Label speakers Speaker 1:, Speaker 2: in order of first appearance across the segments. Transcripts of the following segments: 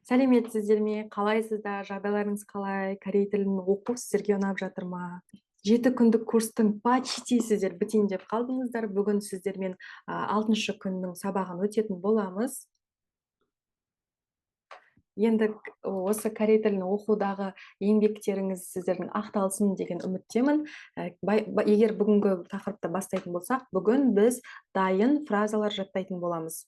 Speaker 1: Сәлеметсіздер ме? Қалайсыздар? Жағдайларыңыз қалай? Корей тілін оқу сіздерге ұнап жатыр ма? 7 күндік курстың почти сіздер бітейін деп қалдыңыздар. Бүгін сіздермен алтыншы күннің сабағын өтетін боламыз. Енді осы корей тілін оқудағы еңбектеріңіз сіздердің ақталсын деген үміттемін. Егер бүгінгі тақырыпты бастайтын болсақ, бүгін біз дайын фразалар жаттайтын боламыз.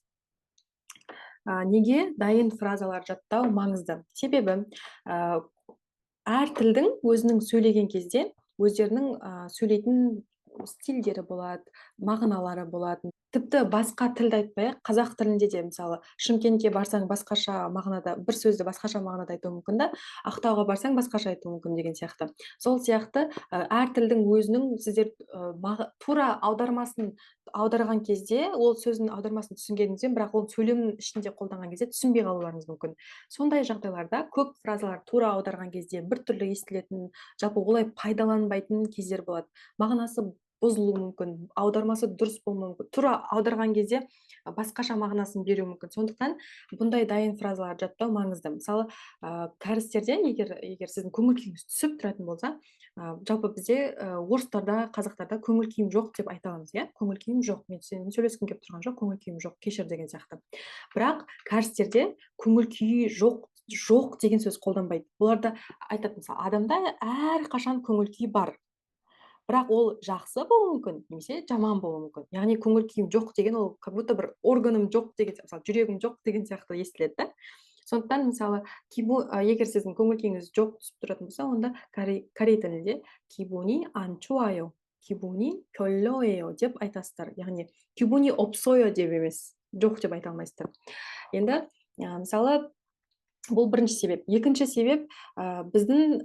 Speaker 1: Неге дайын фразалар жаттау маңызды? Себебі әр тілдің өзінің сөйлеген кезде өздерінің сөйлейтін стильдері болады, мағыналары болады. Тіпті басқа тілді айтпай ақ, қазақ тілінде де, мысалы, Шымкентке барсаң, басқаша мағынада, бір сөзді басқаша мағынада айтуы мүмкін да, Ақтауға барсаң, басқаша айтуы мүмкін деген сияқты. Сол сияқты әр тілдің өзінің, сіздер тура аудармасын аударған кезде, ол сөздің аудармасын түсінгеніңізбен, бірақ ол сөйлемнің ішінде қолданған кезде түсінбей қалуларыңыз мүмкін. Сондай жағдайларда көп фразалар тура аударған кезде біртүрлі естілетін, жалпы олай пайдаланбайтын кездер болады. Мағынасы бұзылуы мүмкін, аудармасы дұрыс болмауы мүмкін, тура аударған кезде басқаша мағынасын беруі мүмкін. Сондықтан бұндай дайын фразаларды жаттау маңызды. Мысалы, кәрістерде егер сіздің көңіл күйіңіз түсіп тұратын болса, жалпы бізде, орыстарда, қазақтарда «көңіл күйім жоқ» деп айта аламыз, иә, «көңіл күйім жоқ, мен сенімен сөйлескім келіп тұрған жоқ, көңіл күйім жоқ, кешір» деген сияқты. Бірақ кәрістерде «көңіл күйі жоқ», «жоқ» деген сөз қолданбайды. Оларда айтады, мысалы, адамда әрқашан көңіл күй бар, бірақ ол жақсы болуы мүмкін немесе жаман болуы мүмкін. Яғни «көңіл күйім жоқ» деген ол как будто бір органым жоқ деген, мысалы, жүрегім жоқ деген сияқты естіледі да. Сондықтан, мысалы, егер сіздің көңіл күйіңіз жоқ, түсіп тұратын болса, онда корей тілінде «기분이 안 좋아요», «기분이 별로예요» деп айтасыздар. Яғни «기분이 없어요» деп емес, жоқ деп айта алмайсыздар. Енді мысалы, бұл бірінші себеп. Екінші себеп, біздің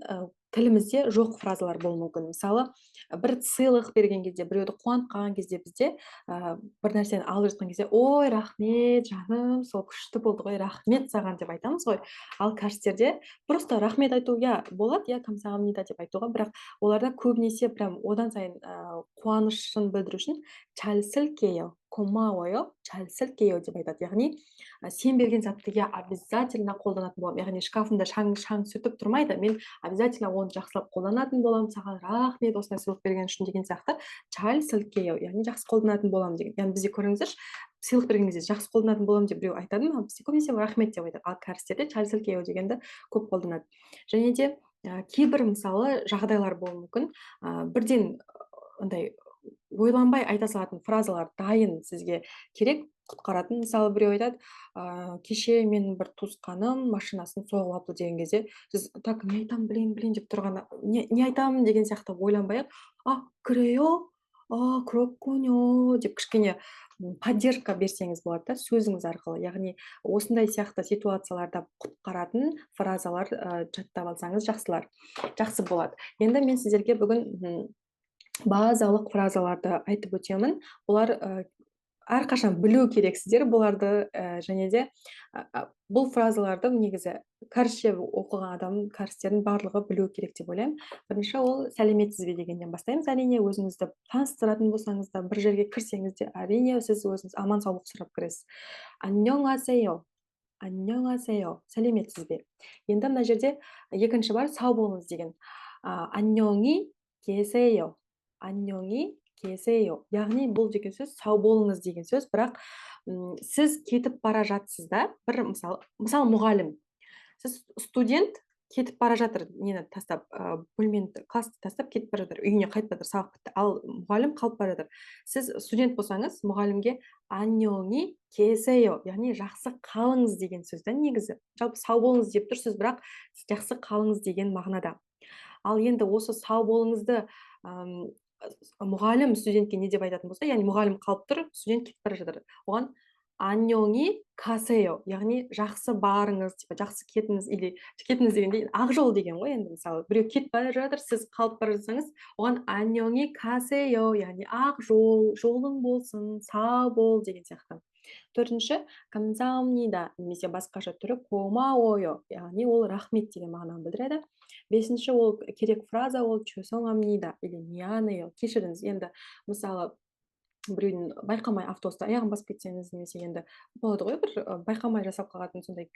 Speaker 1: тілімізде жоқ фразалар болуы мүмкін. Мысалы, бір сыйлық берген кезде, біреуді қуантқан кезде, бізде бір нәрсені алып жатқан кезде: «Ой, рахмет, жаным, сол күшті болды ғой, рахмет саған», – деп айтамыз ғой. Ал кәрістерде просто рахмет айту, иә, болады, иә, «감사합니다» деп айтуға, бірақ оларда көбінесе прям одан сайын қуанышын білдіру үшін «잘 쓸게요», «고마워요», «잘 쓸게요» деп айтады. Яғни сен берген затты, иә, обязательно қолданатын боламын, яғни шкафымда шаң сүртіп тұрмайды, мен обязательно оны жақсылап қолданатын боламын, саған рахмет осындай сыйлық берген үшін деген сияқты. «잘 쓸게요», яғни жақсы қолданатын боламын деген. Яғни бізде, көріңіздерші, сыйлық берген кезде «жақсы қолданатын боламын» деп біреу айтады ма? Бізде көбінесе «рахмет» деп айтады. Ал кәрістерде «잘 쓸게요» дегенді көп қолданады. Және де кейбір, мысалы, жағдайлар болуы мүмкін, бірден андай ойланбай айта салатын фразалар дайын сізге керек, құтқаратын. Мысалы, біреу айтады: «Кеше менің бір туысқаным машинасын соғып алыпты» деген кезде, сіз «так, не айтамын, блин, блин» деп тұрғанда, не айтамын деген сияқты ойланбай ақ «а, 그래요? А, 그렇군요» деп кішкене поддержка берсеңіз болады да сөзіңіз арқылы. Яғни осындай сияқты ситуацияларда құтқаратын фразалар жаттап алсаңыз, жақсы болады. Енді мен сіздерге бүгін базалық фразаларды айтып өтемін. Олар әрқашан білу керексіздер бұларды. Және де бұл фразаларды негізі кәрісше оқыған адам, кәрістердің барлығы білу керек деп ойлаймын. Бірінші, ол «сәлеметсіз бе» дегеннен бастаймыз. Әрине, өзіңізді таныстыратын болсаңыз да, бір жерге кірсеңіз де, әрине, сіз өзіңіз аман саулық сұрап кіресіз. «안녕하세요», «안녕하세요», сәлеметсіз бе. Енді мына жерде екінші бар, «сау болыңыз» деген. «안녕히 계세요», «안녕히 계세요». Яғни бұл деген сөз «сау болыңыз» деген сөз, бірақ сіз кетіп бара жатсыз да, бір мысалы, мұғалім, сіз, студент кетіп бара жатыр, нені тастап, бөлмені, классты тастап кетіп бара жатыр, үйіне қайтып жатыр, сабақ бітті, ал мұғалім қалып бара жатыр. Сіз студент болсаңыз, мұғалімге «안녕히 계세요», яғни жақсы қалыңыз деген сөз да. Негізі жалпы «сау болыңыз» деп тұрсыз, бірақ жақсы қалыңыз деген мағынада. Ал енді осы «сау болыңызды» мұғалім студентке не деп айтатын болса, яғни мұғалім қалып тұр, студент кетіп бара жатыр, оған «안녕히 가세요», яғни жақсы барыңыз, типа жақсы кетіңіз или кетіңіз дегенде ақ жол деген ғой. Енді, мысалы, біреу кетіп бара жатыр, сіз қалып бара жатсаңыз, оған «안녕히 가세요», яғни ақ жол, жолың болсын, сау бол деген сияқты. Төртінші, «감사합니다» немесе басқаша түрі «고마워요», яғни ол «рахмет» деген мағынаны білдіреді. Бесінші, ол керек фраза, ол «죄송합니다» или «미안해요», кешіріңіз. Енді, мысалы, біреудің байқамай автобуста аяғын басып кетсеңіз немесе енді болады ғой бір байқамай жасап қалатын сондай.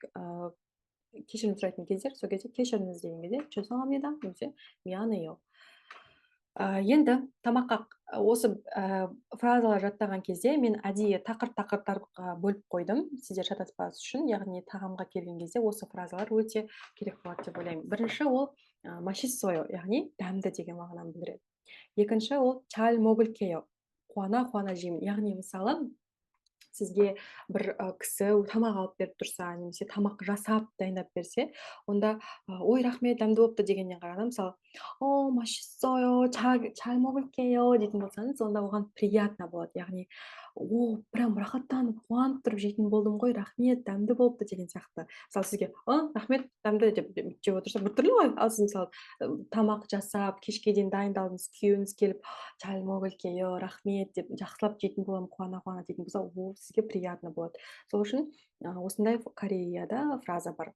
Speaker 1: Кешірім сұрайтын кездер, сол кезде кешіріңіз деген кезде 죄송합니다 немесе 미안해요. Енді тамаққа осы фразалар жаттаған кезде мен әдейі тақырып тақырыптарға бөліп қойдым, сіздер шатаспас үшін. Яғни тағамға келген кезде осы фразалар өте керек болады деп ойлаймын. Бірінші ол 맛있어요, яғни дәмді деген мағынаны білдіреді. Екінші ол 잘 먹을게요, қуана қуана жеймін. Яғни мысалы, сізге бір кісі тамақ алып беріп тұрса немесе тамақ жасап дайындап берсе, онда «Ой, рахмет, дәмді болыпты» дегеннен қарағанда, мысалы, «О, 맛있어요, 잘 먹을게요» дейтін болсаңыз, онда оған приятно болады. Яғни «О, прям рахаттанып, қуанып тұрып жейтін болдым ғой, рахмет, дәмді болыпты» деген сияқты. Мысалы, сізге «Ы, рахмет, дәмді» деп жеп отырса, біртүрлі ғой. Ал сіз, мысалы, тамақ жасап, кешке дейін дайындалдыңыз, күйеуіңіз келіп «잘 먹을게요, рахмет» деп, «Жақсылап жейтін боламын, қуана қуана» дейтін болса, ол сізге приятно болады. Сол үшін осындай Кореяда фраза бар.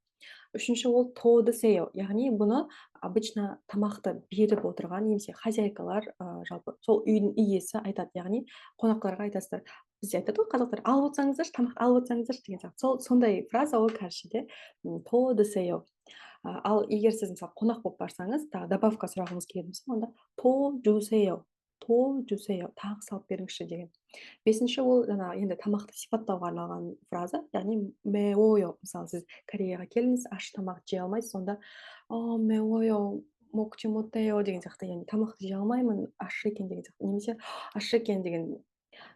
Speaker 1: Үшінші ол 더 드세요, яғни бұны обычно тамақты беріп отырған немесе хозяйкалар, жалпы сол үйдің иесі айтады. Яғни қонақтарға айтасыздар, бізде айтады ғой қазақтар, «Алып отырсаңыздаршы, тамақ алып отырсаңыздаршы» деген сияқты. Сол сондай фраза ол кәрісшеде 더 드세요. Ал егер сіз, мысалы, қонақ болып барсаңыз, тағы добавка сұрағыңыз келетін болса, онда 더 주세요, 더 주세요, тағы салып беріңізші деген. Бесінші ол жаңағы енді тамақты сипаттауға арналған фраза, яғни 매워요. Мысалы, сіз Кореяға келдіңіз, ащы тамақ жей алмайсыз, онда 매워요, 먹지 못해요 деген сияқты, яғни тамақты жей алмаймын, ащы екен деген сияқты немесе ащы екен деген,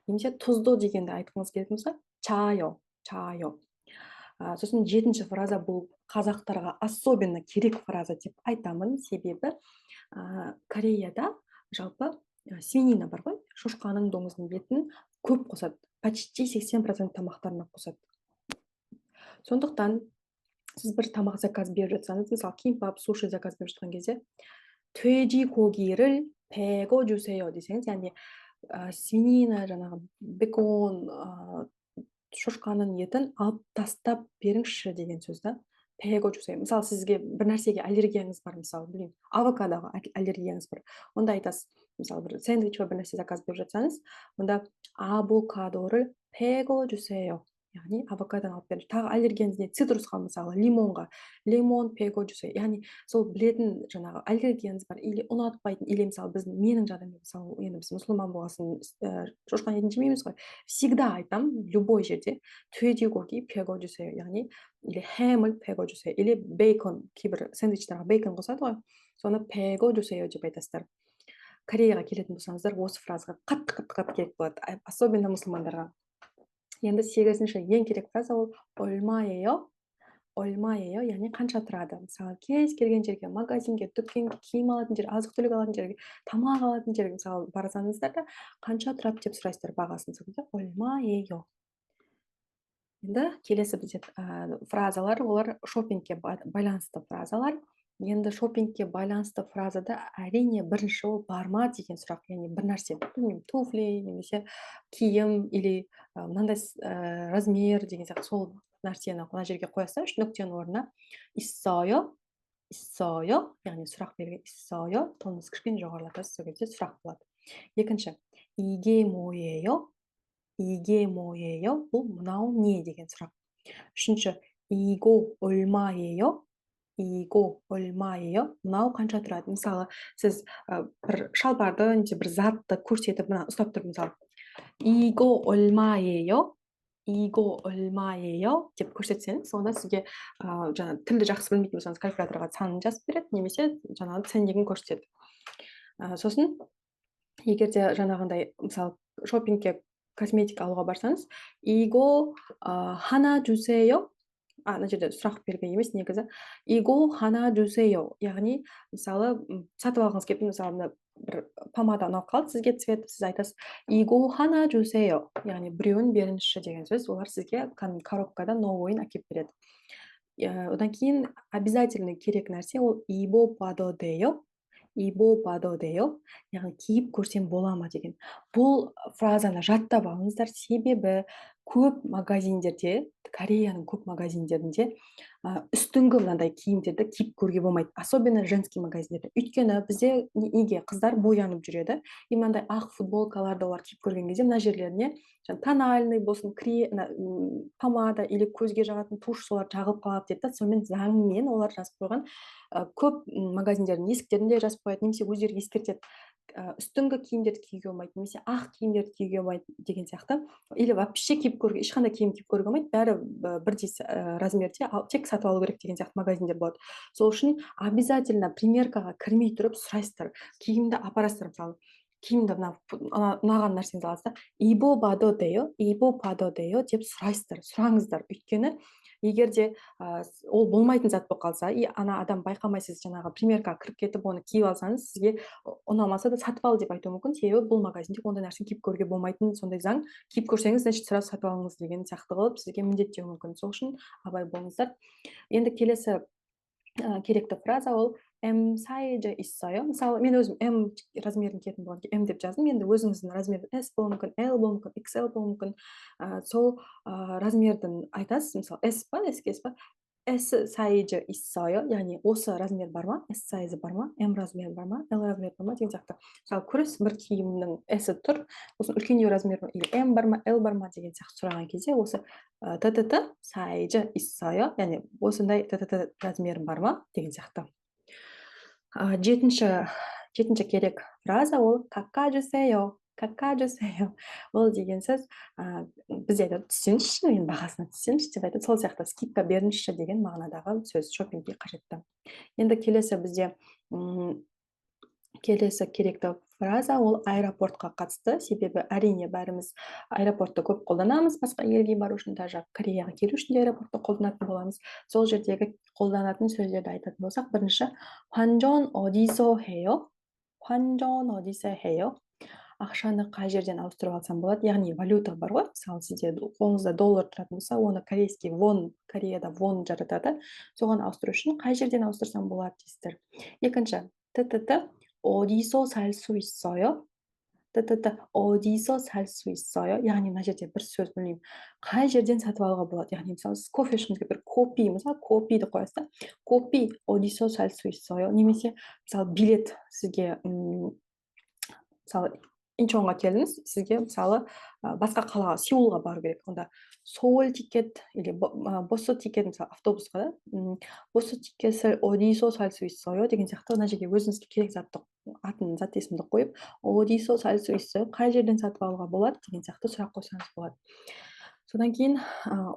Speaker 1: немесе тұзды дегенді айтқыңыз келетін болса, 짜요, 짜요. Сосын жетінші фраза, бұл қазақтарға особенно керек фраза деп айтамын, себебі Кореяда жалпы свинина бар ғой, шошқаның, доңыздың етін көп қосады, почти 80% тамақтарына қосады. Сондықтан сіз бір тамақ заказ беріп жатсаңыз, мысалы, кимпап, суши заказ беріп жатқан кезде 돼지고기를 빼고 주세요 десеңіз, яғни свинина, жаңағы бекон, шошқаның етін алып тастап беріңізші деген сөз да, 빼고 주세요. Мысалы, сізге бір нәрсеге аллергияңыз бар, мысалы, білмеймін, авокадоға аллергияңыз бар, онда айтасыз, мысалы, бір сэндвич па, бір нәрсе заказ беріп жатсаңыз, онда авокадо를 빼고 주세요, яғни авокадоны алып беріңіз. Тағы аллергияңыз не, цитрусқа, мысалы, лимонға, лимон 빼고 주세요. Яғни сол білетін жаңағы аллергияңыз бар или ұнатпайтын, или мысалы, біздің, менің жағдайымда, мысалы, енді біз мұсылман болған соң шошқаның етін жемейміз ғой, всегда айтамын любой жерде 돼지고기 빼고 주세요, яғни или хэм을 빼고 주세요, или бейкон, кейбір сэндвичтарға бейкон қосады ғой, соны 빼고 주세요 деп айтасыздар. Кореяға келетін болсаңыздар, осы фразаға қатты қатты қатты керек болады, особенно мұсылмандарға. Енді сегізінші ең керек фраза ол 얼마예요, 얼마예요, яғни қанша тұрады. Мысалы, кез келген жерге, магазинге, дүкенге, киім алатын жер, азық түлік алатын жерге, тамақ алатын жерге, мысалы, барсаңыздар да, қанша тұрады деп сұрайсыздар бағасын, сол кезде 얼마예요. Енді келесі бізде фразалар, олар шопингке байланысты фразалар. Енді шопингке байланысты фразада, әрине, бірінші ол бар ма деген сұрақ. Яғни бір нәрсе, білмеймін, туфли немесе киім или мынандай размер деген сияқты, сол нәрсені мына жерге қоясыз да, үш нүктенің орнына 있어요, 있어요, яғни сұрақ белгі 있어요, тоныңызды кішкене жоғарылатасыз, сол кезде сұрақ болады. Екінші 이게 뭐예요, 이게 뭐예요, бұл мынау не деген сұрақ. Үшінші 이거 얼마예요, 이거 얼마예요, мынау қанша тұрады. Мысалы, сіз бір шалбарды немесе бір затты көрсетіп, мына ұстап тұрып, мысалы, 이거 얼마예요, 이거 얼마예요 деп көрсетсеңіз, онда сізге жаңағы тілді жақсы білмейтін болсаңыз, калькуляторға санын жазып береді немесе жаңағы ценнигін көрсетеді. Сосын егер де жаңағындай, мысалы, шопингке косметика алуға барсаңыз, 이거 하나 주세요. Мына жерде сұрақ белгі емес негізі, 이거 하나 주세요, яғни мысалы, сатып алғыңыз келіп, мысалы, мына бір помада ұнап қалды сізге, цвет, сіз айтасыз 이거 하나 주세요, яғни біреуін беріңізші деген сөз. Олар сізге кәдімгі коробкада новыйын әкеліп береді. Одан кейін обязательно керек нәрсе ол 입어봐도 돼요, 입어봐도 돼요, яғни киіп көрсем бола ма деген. Бұл фразаны жаттап алыңыздар, себебі Көп магазиндерде, Кореяның көп магазиндерінде үстіңгі мынандай киімдерді киіп көруге болмайды, особенно женский магазиндерде. Өйткені бізде неге қыздар боянып жүреді, и мынандай ақ футболкаларды олар киіп көрген кезде мына жерлеріне жаңа тональный болсын, помада или көзге жағатын тушь, солар жағылып қалады дейді да. Сонымен заңмен олар жазып қойған, көп магазиндердің есіктерінде жазып қояды немесе өздері ескертеді: үстіңгі киімдерді киюге болмайды немесе ақ киімдерді киюге болмайды деген сияқты. Или вообще киіп көруге, ешқандай киім киіп көруге болмайды, бәрі бірдей размерде, ал тек сатып алу керек деген сияқты магазиндер болады. Сол үшін обязательно примеркаға кірмей тұрып сұрайсыздар. Киімді апарасыздар, мысалы, киімді мына ұнаған нәрсеңізді аласыз да, «입어봐도 돼요, 입어봐도 돼요?» деп сұрайсыздар, сұраңыздар. Өйткені егер де ол болмайтын зат болып қалса и ана адам байқамай, сіз жаңағы примеркаға кіріп кетіп, оны киіп алсаңыз, сізге ұнамаса да, сатып ал деп айтуы мүмкін. Себебі бұл магазинде ондай нәрсені киіп көруге болмайтын, сондай заң. Киіп көрсеңіз, значит, сразу сатып алыңыз деген сияқты қылып сізге міндеттеуі мүмкін. Сол үшін абай болыңыздар. Енді келесі керекті фраза ол «М 사이즈 있어요?» Мысалы, мен өзім М размерін киетін болғаннан кейін М деп жаздым. Енді өзіңіздің размер, S болуы мүмкін, L болуы мүмкін, XL болуы мүмкін. Сол размердің айтасыз. Мысалы, S па, S па, «S 사이즈 있어요?» Яғни осы размер бар ма, S сайзы бар ма, М размер бар ма, L размер бар ма деген сияқты. Мысалы, көресіз, бір киімнің S тұр, сосын үлкендеу размер или М бар ма, L бар ма деген сияқты сұраған кезде осы ттт 사이즈 있어요, яғни осындай тт размері бар ма деген сияқты. Жетінші керек фраза ол «깎아주세요, 깎아주세요». Ол деген сөз бізде айтады «түссеңізші, енді бағасына түссеңізші» деп айтады. Сол сияқты скидка беріңізші деген мағынадағы сөз, шопингке қажетті. Енді келесі бізде келесі керекті фраза ол аэропортқа қатысты. Себебі, әрине, бәріміз аэропортты көп қолданамыз басқа елге бару үшін, даже Кореяға келу үшін де аэропортты қолданатын боламыз. Сол жердегі қолданатын сөздерді айтатын болсақ, бірінші: «환전 어디서 해요? 환전 어디서 해요?» Ақшаны қай жерден ауыстырып алсам болады? Яғни валюта бар ғой. Мысалы, сізде қолыңызда доллар тұратын болса, оны корейский вон, Кореяда вон жаратады, соған ауыстыру үшін қай жерден ауыстырсам болады дейсіздер. Екінші: тт 어디서 살 수 있어요? тт 어디서 살 수 있어요? Яғни мына жерде бір сөз, білмеймін, қай жерден сатып алуға болады. Яғни, мысалы, сіз кофе ішкіңіз келіп тұр, 커피, мысалы, 커피ді қоясыз да, «커피 어디서 살 수 있어요?» Немесе, мысалы, билет сізге, мысалы, Инчонға келдіңіз, сізге, мысалы, басқа қалаға, Сеулға бару керек. Онда «서울 티켓 или 버스 티켓», мысалы, автобусқа да, «버스 티켓을 어디서 살 수 있어요?» деген сияқты. Мына жерге өзіңізге керек затты атын, зат есімді қойып, «어디서 살 수 있어요?» қай жерден сатып алуға болады деген сияқты сұрақ қойсаңыз болады. Содан кейін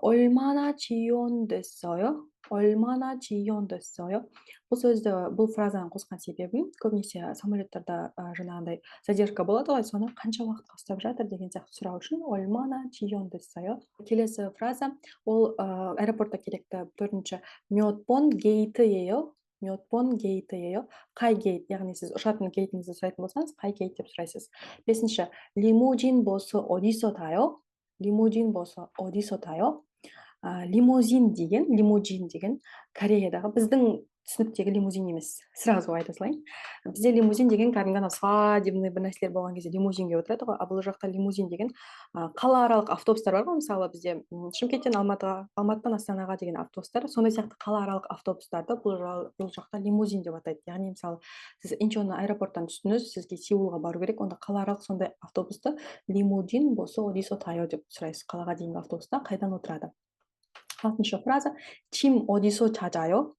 Speaker 1: «얼마나 지연됐어요? 얼마나 지연됐어요?» Бұл сөзді, бұл фразаны қосқан себебім, көбінесе самолеттарда жаңағындай задержка болады ғой, соны қанша уақытқа ұстап жатыр деген сияқты сұрау үшін «얼마나 지연됐어요?» Келесі фраза ол аэропортта керекті төртінші: «몇 번 гейті예요? 몇 번 гейті예요?» Қай гейт? Яғни сіз ұшатын гейтіңізді сұрайтын болсаңыз, қай гейт деп сұрайсыз. Бесінші: «리무진 버스 어디서 타요? 리무진 버스 어디서 타요?» Лимузин деген, лимузин деген Кореядағы біздің түсініктегі лимузин емес, сразу айта салайын. Бізде лимузин деген кәдімгі анау свадебный бір нәрселер болған кезде лимузинге отырады ғой. Ал бұл жақта лимузин деген қалааралық автобустар бар ғой. Мысалы, бізде Шымкенттен Алматыға, Алматыдан Астанаға деген автобустар, сондай сияқты қалааралық автобустарды бұл жақта лимузин деп атайды. Яғни, мысалы, сіз Инчон аэропорттан түстіңіз, сізге Сеулға бару керек, онда қалааралық сондай автобусты «리무진 버스 어디서 타요?» деп сұрайсыз. Қалаға дейінгі автобуста қайдан отырады? Алтыншы фраза: «짐 어디서 찾아요?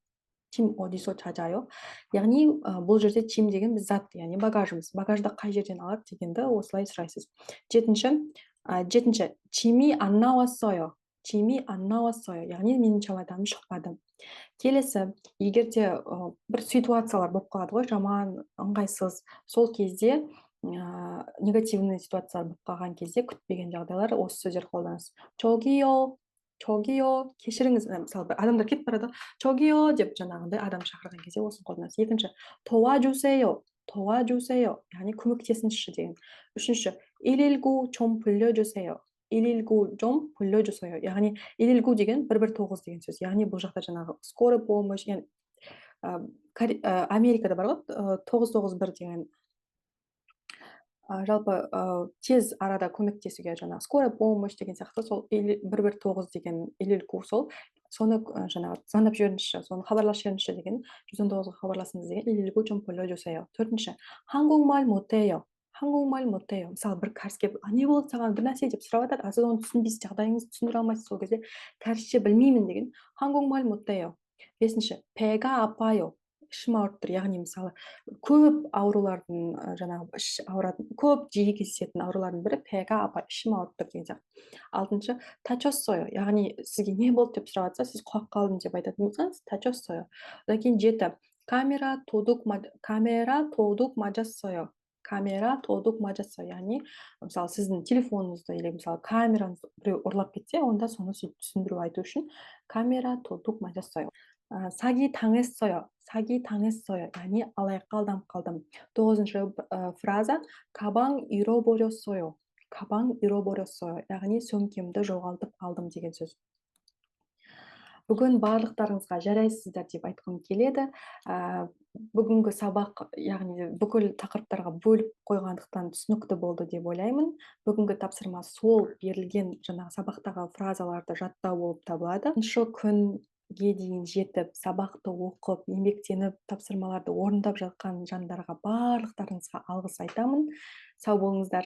Speaker 1: 짐 어디서 찾아요?» Яғни бұл жерде «짐» деген біз зат, яғни багажымыз, багажды қай жерден алады дегенді осылай сұрайсыз. Жетінші: «짐이 안 나왔어요. 짐이 안 나왔어요». Яғни менің чемоданым шықпады. Келесі, егер де бір ситуациялар болып қалады ғой, жаман, ыңғайсыз, сол кезде, негативный ситуациялар болып қалған кезде, күтпеген жағдайлар, осы сөздер қолданасыз: «저기요, 저기요», кешіріңіз. Мысалы, бір адамдар кетіп барады, «저기요» деп жаңағындай адам шақырған кезде осыны қолданасыз. Екінші: «도와주세요, 도와주세요», яғни көмектесіңізші деген. Үшінші: «119 좀 불러주세요. 119 좀 불러주세요». Яғни 119 деген 119 деген сөз. Яғни бұл жақта жаңағы скорый помощь, яғни Америкада бар ғой 991 деген. Жалпы тез арада көмектесуге жаңағы скорая помощь деген сияқты, сол 119 деген, 112, сол соны жаңағы звондап жіберіңізші, соны хабарласып жіберіңізші деген, 119-ға хабарласыңыз деген, 119 좀 불러주세요. Төртінші, 한국말 못해요. 한국말 못해요. Мысалы, бір кәріс келіп, «А, не болды саған?» бір нәрсе деп сұрап жатады, а сіз оны түсінбейсіз, жағдайыңызды түсіндіре алмайсыз. Сол кезде «кәрісше білмеймін» деген, 한국말 못해요. Бесінші, 배가 아파요. Ішім ауырып тұр. Яғни, мысалы, көп аурулардың, жаңағы іш ауыратын, көп жиі кездесетін аурулардың бірі 배가 아파, ішім ауырып тұр деген сияқты. Алтыншы, 다쳤어요. Яғни сізге не болды деп сұрап жатса, сіз құлап қалдым деп айтатын болсаңыз, 다쳤어요. Одан кейін жеті, 카메라 도둑, 카메라 도둑 맞았어요. 카메라 도둑 맞았어요. Яғни, мысалы, сіздің телефоныңызды или, мысалы, камераңызды біреу ұрлап кетсе, онда соны сөйтіп түсіндіру, айту үшін 카메라 도둑 맞았어요. 사기 당했어요. 사기 당했어요. Яғни алаяққа алданып қалдым. Тоғызыншы фраза, 가방 잃어버렸어요. 가방 잃어버렸어요. Яғни сөмкемді жоғалтып алдым деген сөз. Бүгін барлықтарыңызға жарайсыздар деп айтқым келеді. Бүгінгі сабақ, яғни бүкіл тақырыптарға бөліп қойғандықтан, түсінікті болды деп ойлаймын. Бүгінгі тапсырма сол берілген жаңағы сабақтағы фразаларды жаттау болып табылады. Күнге дейін жетіп, сабақты оқып, еңбектеніп, тапсырмаларды орындап жатқан жандарға, барлықтарыңызға алғыс айтамын. Сау болыңыздар.